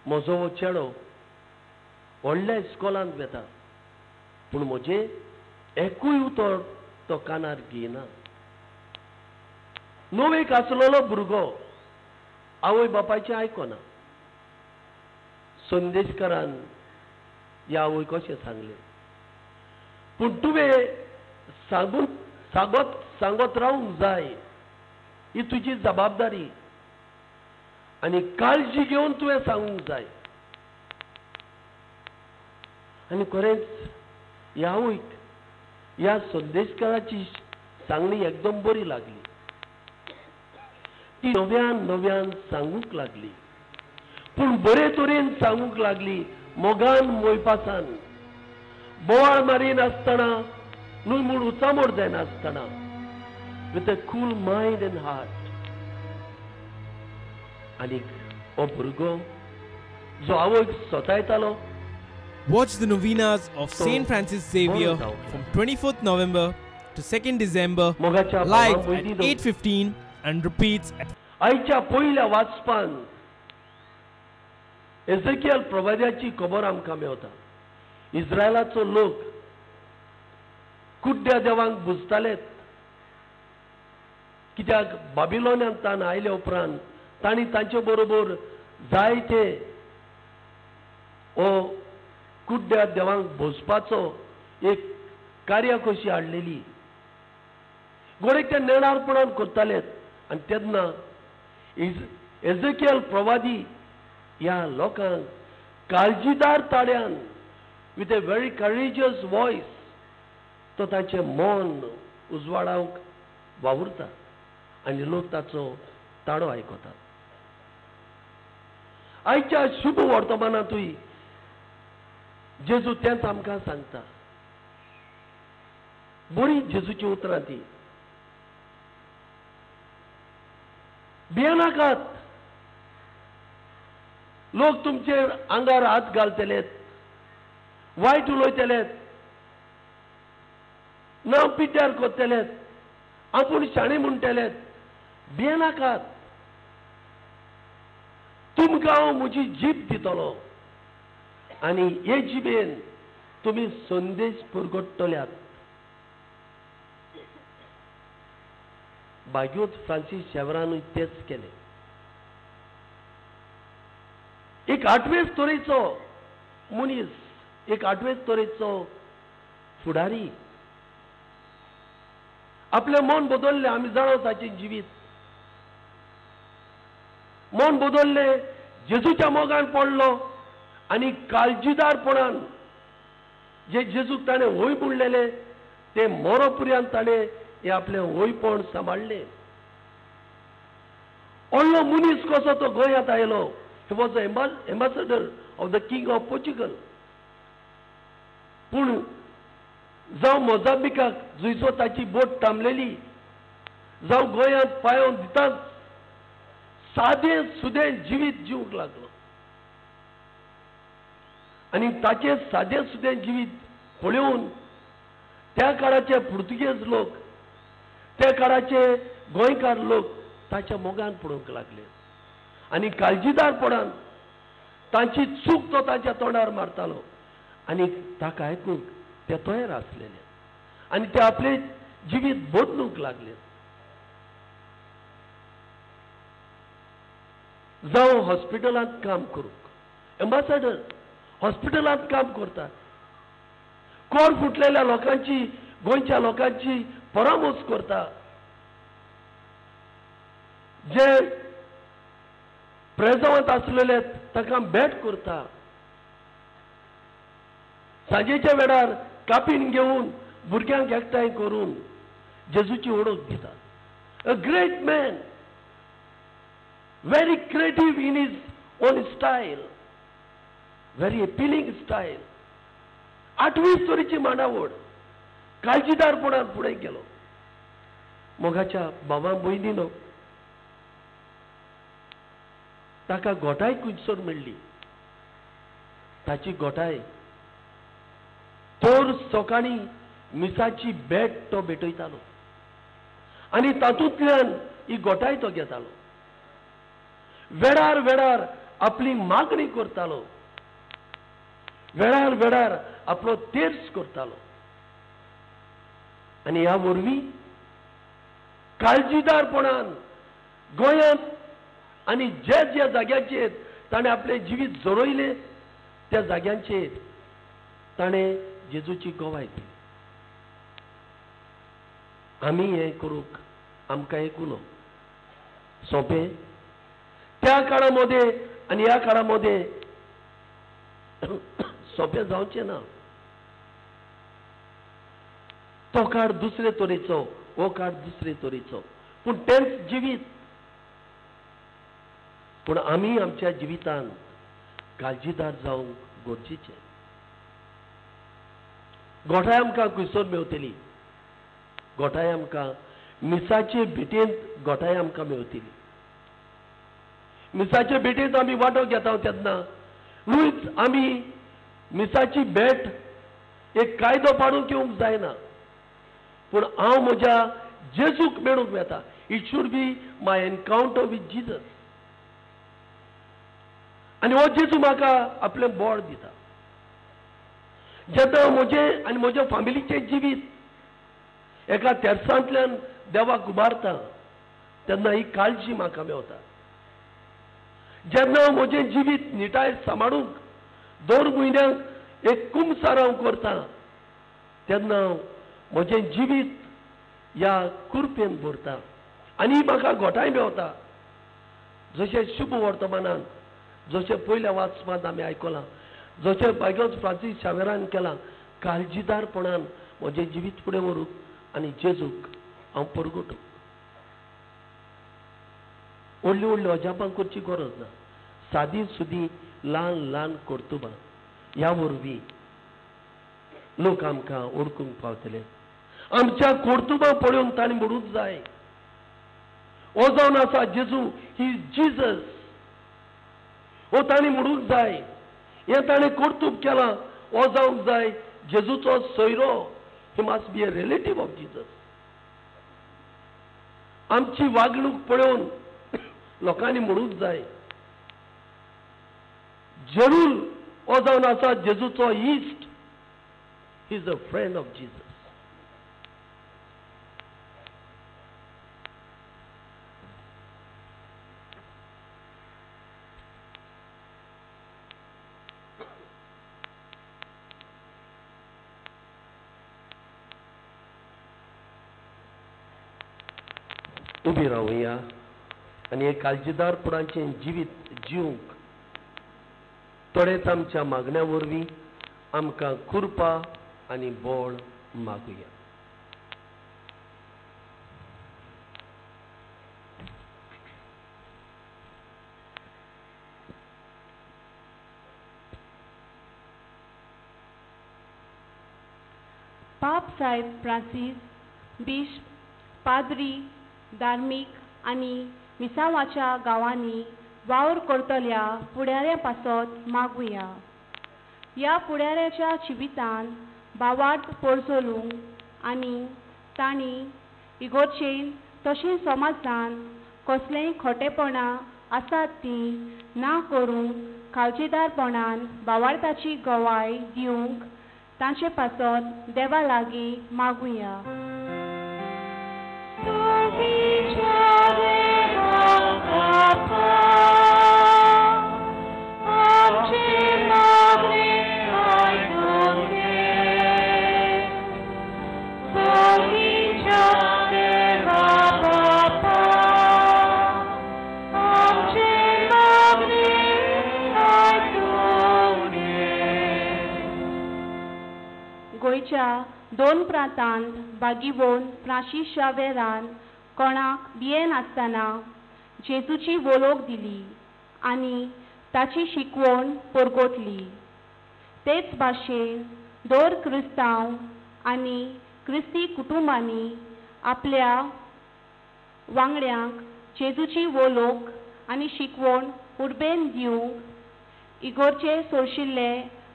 म्हजो हो चेडो व्हडल्या इस्कोलांत वेता, पूण म्हजें एकूय उतर तो कानार घेयना. णवेक आसलेलो भुरगो आवय बापायचें आयकना. संदेशकारान ह्या आवय कशें सांगलें, पूण तुवें सांगून सांगत सांगत रावंक जाय, ही तुजी जबाबदारी आनी काळजी घेवन तुवें सांगूंक जाय. आनी खरेंच ह्या आवयक ह्या संदेशकाराची सांगणी एकदम बरी लागली. ती नव्यान नव्यान सांगूंक लागली, पूण बरे तरेन सांगूंक लागली, मोगान मोयपासान, बोवाळ मारिनासतना, न्हय म्हूण उचामोड जायनासतना, with a cool mind and heart. आनी हो भुरगो जो आवयक सतायतालो. Watch the novenas of St. Francis Xavier from 24th November to 2nd December live at 8:15 and repeats at. आयच्या पयल्या वाचपान एझेकियल प्रवाद्याची खबर आमकां मेवता. इस्रायलाचो लोक कुड्ड्या देवांक बुजतालेत, कित्याक बाबिलोन्यांत आयले उपरांत तांणी तांचे बरोबर जायते हो कुड्ड्या देवांक भोजपाचो एक कार्य कशी हाडलेली. गोडेक ते नेणारपणान करतालेत. आनी तेन्ना एझेकियल प्रवादी ह्या लोकांक काळजीदार ताळ्यान, with a very courageous voice, तो ताचें मन उजवाडावंक वावुरता आनी लोक ताचो ताळो आयकतात. आयच्या शुभ वर्तमानांतूय जेजू तेंच आमकां सांगता. बरी जेजूची उतरां ती. भियेनाकात, लोक तुमचेर आंगार हात घालतलेत, वायट उलयतलेत, नांव पिड्ड्यार करतलेत, आपूण शाणी म्हणटलेत. भियेनाकात, तुमकां हांव म्हजी जीब दितलो आनी हे जिबेन तुमी संदेश पुरगडटल्यात. बाग्योत फ्रांसीस शेवरानूय तेच केलें. एक आठवेच तरेचो मनीस, एक आठवेच तरेचो फुडारी, आपलें मन बदललें. आमी जाणा ताचें जिवीत मन बदललें, जेजूच्या मोगान पडलो आनी काळजीदारपणान जे जेजूक ताणें वय म्हणलेलें तें मरो पर्यंत ताणें हें आपलें वयपण सांबाळ्ळें. व्हडलो मनीस कसो तो गोंयांत आयलो. He was the ambassador of the king of Portugal. पूण जावं मोजांबिकाक जुंयचो ताची बोट थांबलेली, जावं गोंयांत पांयो दिताच सादें सुदें जिवीत जिवंक लागलो. आनी ताचें सादें सुदें जिवीत पळोवन त्या काळाचे पुर्तुगेज लोक, त्या काळाचे गोंयकार लोक ताच्या मोगान पडूंक लागले आनी काळजीदारपणान तांची चूक तो ताच्या तोंडार मारतालो आनी ताका आयकूंक ते तयार आसलेले आनी ते आपले जिवीत बदलूंक लागले. जावं हॉस्पिटलांत काम करूंक, एम्बासेडर हॉस्पिटलांत काम करता, कोर फुटलेल्या लोकांची, गोंयच्या लोकांची परामर्श करता, जे प्रेजांवांत आसलेले ताका भेट करता, सांजेच्या वेळार कापीन घेवन भुरग्यांक एकठांय करून जेजूची वळख दिता. A great man, very creative in his own style, very appealing style. आठवी तरेची मांडावळ, काळजीदारपणान फुडें गेलो. मोगाच्या बाबा भयणीनो, ताका गोठाय खुंयसर मेळ्ळी. ताची गोठाय तर सकाळीं मिसाची भेट तो भेटयतालो आनी तातूंतल्यान ही गोठाय तो घेतालो. वेळार वेळार आपली मागणी करतालो, वेळार वेळार आपलो तेर्स करतालो. आनी ह्या वरवीं काळजीदारपणान गोंयांत आनी ज्या ज्या जाग्याचेर ताणें आपलें जिवीत जोरयलें त्या जाग्यांचेर ताणें जेजूची गवाय दिली. आमी हें करूंक आमकां एक उलो सोंपें. त्या काळा मदें आनी ह्या काळा मदें सोंपें जावचें ना. तो काळ दुसरे तरेचो, हो काळ दुसरे तरेचो, पूण तेंच जिवीत. पूण आमी आमच्या जिवितान काळजीदार जावंक गरजेचें. गोठाय आमकां खंयसर मेवतली? गोठाय आमकां मिसाचे भेटेंत गोठाय आमकां मेवतली. मिसाचे भेटेंत आमी वांटो घेता तेन्ना न्हूच आमी मिसाची भेट एक कायदो पाडूंक येवंक जायना, पूण हांव म्हज्या जेजूक मेळूंक वेता. It should be my encounter with Jesus. आनी हो जेजू म्हाका आपलें बळ दिता. जेन्ना म्हजें आनी म्हज्या फामिलीचें जिवीत एका तेर्सांतल्यान देवाक उबारता तेन्ना ही काळजी म्हाका मेवता. जेन्ना म्हजें जिवीत निटाय सांबाळूंक दर म्हयन्याक एक कुमसार हांव करता तेन्ना म्हजें जिवीत ह्या कुरपेन भरता आनी म्हाका घोटाय मेवता. जशें शुभ वर्तमानान, जशें पयल्या वाचपांत आमी आयकलां, जशें बायगोज फ्रांसीस शावेरान केलां, काळजीदारपणान म्हजें जिवीत फुडें व्हरूंक आनी जेजूक हांव परगटूंक. व्हडलीं व्हडलीं अजापां करची गरज ना, सादी सुदी ल्हान ल्हान कर्तुबां ह्या वरवीं लोक आमकां ओळखूंक पावतले. आमच्या कर्तुबां पळोवन तांणी म्हणूंक जाय, हो जावन आसा जेजू, he is Jesus. हो तांणी म्हणूंक जाय, हें ताणें कर्तूब केलां, हो जावंक जाय जेजूचो सोयरो. He must be a relative of Jesus. आमची वागणूक पळोवन लोकांनी म्हणूंक जाय, जरूर हो जावन आसा जेजूचो इश्ट. He is a friend of Jesus. उबी रावया आनी हे काळजीदारपणाचें जिवीत जिवंक थोडेच आमच्या मागण्या वरवीं आमकां कृपा आनी बळ मागुया. पाप साहेब फ्रांसीस बिश्प, पाद्री, धार्मीक आनी मिसावाच्या गांवांनी वावर करतल्या फुडाऱ्या पासत मागुया. ह्या फुडाऱ्याच्या जिवितान भावार्थ पोरजोलूंक आनी तांणी इगोर्जेन तशें समाजान कसलेंय खोटेपणां आसात तीं ना करूंक काळजीदारपणान भावार्थाची गवाय दिवंक तांचे पासत देवा लागीं मागुया. गोंयच्या दोन प्रांतांत बागीवोन फ्रांसीस शावेरान कोणाक भियेनासतना जेजूची वळख दिली आनी ताची शिकवण परगटली. तेच भाशेन दर क्रिस्तांव आनी क्रिस्ती कुटुंबांनी आपल्या वांगड्यांक जेजूची वळख आनी शिकवण उर्बेन दिवंक इगोर्जे सोरशिल्ले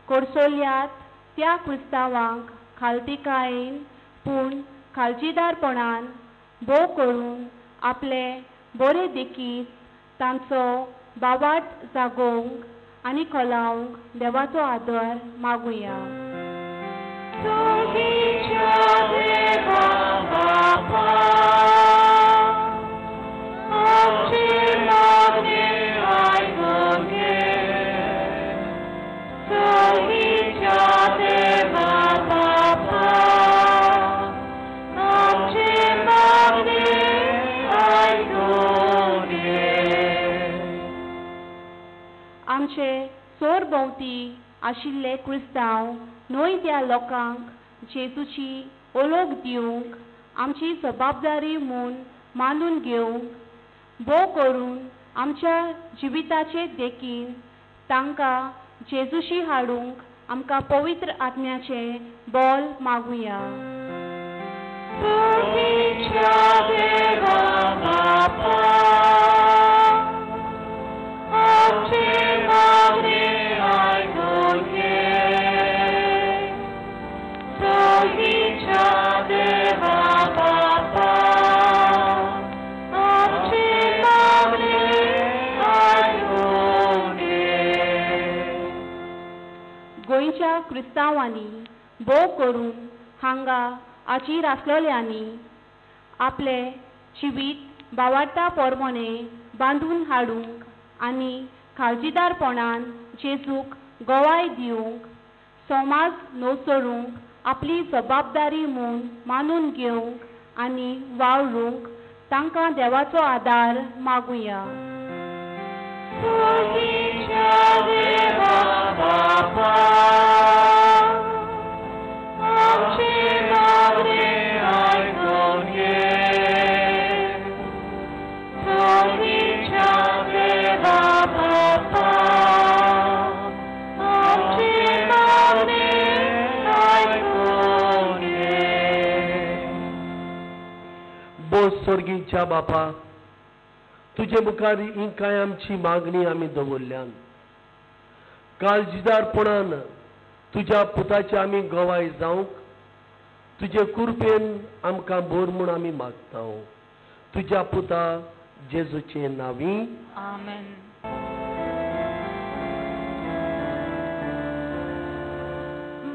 कोरसोल्यात त्या क्रिस्तांवांक खालतिकायेन पूण काळजीदारपणान भोव करून आपले बरे देखीत तांचो भावार्थ जागोवंक आनी खोलावंक देवाचो आदर मागुया. आमचे सोरभोंवती आशिल्ले क्रिस्तांव न्हय त्या लोकांक जेजूची ओळख दिवंक आमची जबाबदारी म्हूण मानून घेवंक भोव करून आमच्या जिविताचे देखीन तांकां जेजूशी हाडूंक आमकां पवित्र आत्म्याचें बल मागुया. गोंयच्या क्रिस्तांवांनी भोव करून हांगा आचीर आसलेल्यांनी आपले जिवीत भावार्था पोरमोणे बांदून हाडूंक आनी काळजीदारपणान जेजूक गवाय दिवंक समाज नोसरूंक आपली जबाबदारी म्हूण मानून घेवंक आनी वावरूंक तांकां देवाचो आदार मागुया. स्वर्गीच्या बापा, तुजे मुखार ही कांय आमची मागणी आमी दवरल्यान काळजीदारपणान तुज्या पुताची आमी गवाय जावंक तुजे कृपेन आमकां बोर म्हूण आमी मागता. तुज्या पुता जेजूचे नांवी आमेन.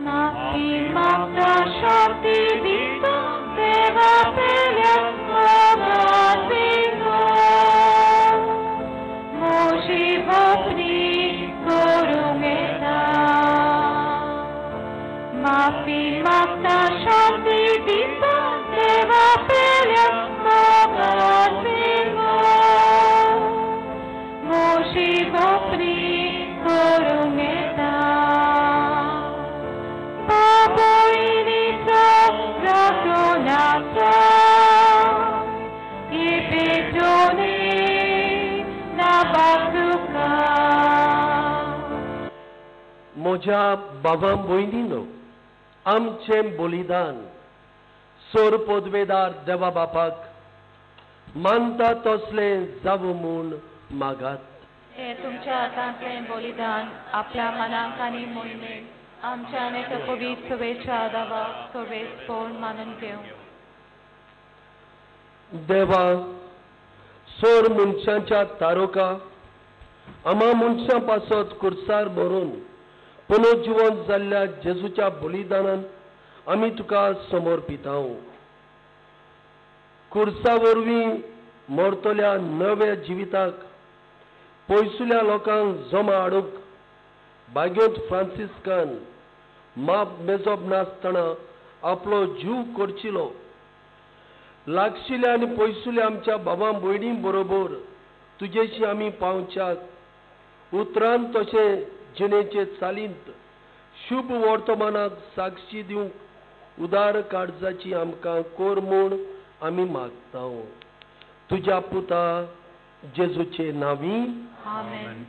माफी मागता शांती दिता देवा पेल्या मोजी भोपनी करूंक येता. माफी मागता शांती दिता देवा पेल्या मोजी भोपनी करूंक येता. बाबोयनीचो राखणाचो म्हज्या बाबा भयणीनो, आमचें बलिदान सोर पदवेदार देवा बापाक मानता तसलें जावं म्हूण मागात. हे तुमच्या हातांतलें बलिदान आपल्या मनाक आनी मोहिमेक आमच्या आनी पवित्र सभेच्या देवाक सर्वेस्पण मानून घेवं. देवा, सोर मनशांच्या तारोका आमा मनशां पासत कुर्सार भरून पुनर्जिवन जाल्ल्या जेजूच्या बलिदानान आमी तुका समर्पिताव. कुर्सा वरवीं मरतल्या नव्या जिविताक पयसुल्या लोकांक जमा हाडूंक बाग्योत फ्रांसिस्कान माप मेजप नासतना आपलो जीव करचिलो. लागशिल्या आनी पयसुल्या आमच्या बाबा भयणी बरोबर तुजेशी आमी पावच्याक उतरान तशें जिणेचे चालींत शुभ वर्तमानाक साक्षी दिवंक उदार काळजाची आमकां कोर म्हूण आमी मागता. तुज्या पुता जेजूचे नांवी आमेन.